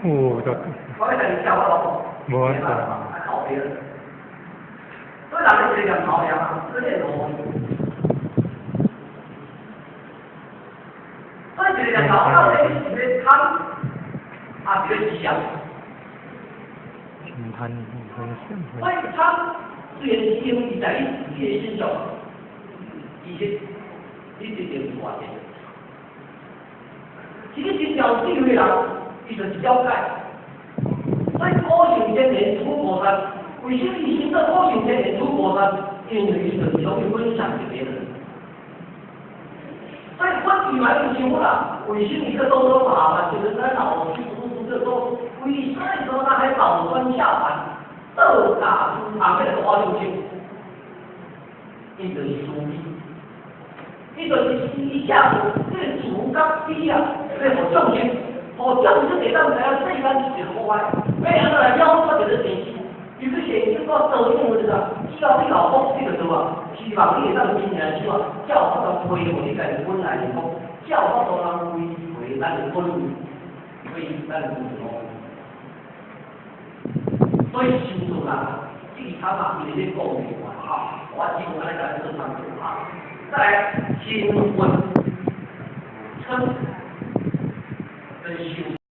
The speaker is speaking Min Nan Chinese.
有就我咧就叫我老婆，無法度。靠別人。所以人一個念頭爾嘛，這個邏輯。所以一個念頭到底是咧貪，抑是咧想？輕貪分享。所以貪雖然是因為在你自己的身上，其實你一定是活的。是你真有智慧人，伊就是了解。所以古聖先賢諸菩薩，為什麼伊先做古聖先賢諸菩薩？因為伊就是想去分享給別人。所以佛以來就想啦，為什麼伊個多多麻煩？就是咱老師讀書這多，為什麼他還倒轉下凡，倒駕豬籠那個大眾生？伊就是慈悲，伊就是伊下這個慈佮悲啊，欲予眾生，予眾生會當知影世間是好歹，欲按怎來了解這個生死？伊去現經我道場時啊，只要你有福，你就做啊。希望你會當真正想啊，照法度恢復你家己本來的福，照法度人歸回咱的本位，歸咱的本來。所以修道人，這個慘啊，伊咧講的話，哈，我只講按呢共你做參考哈。再來，嗔忿，嗔。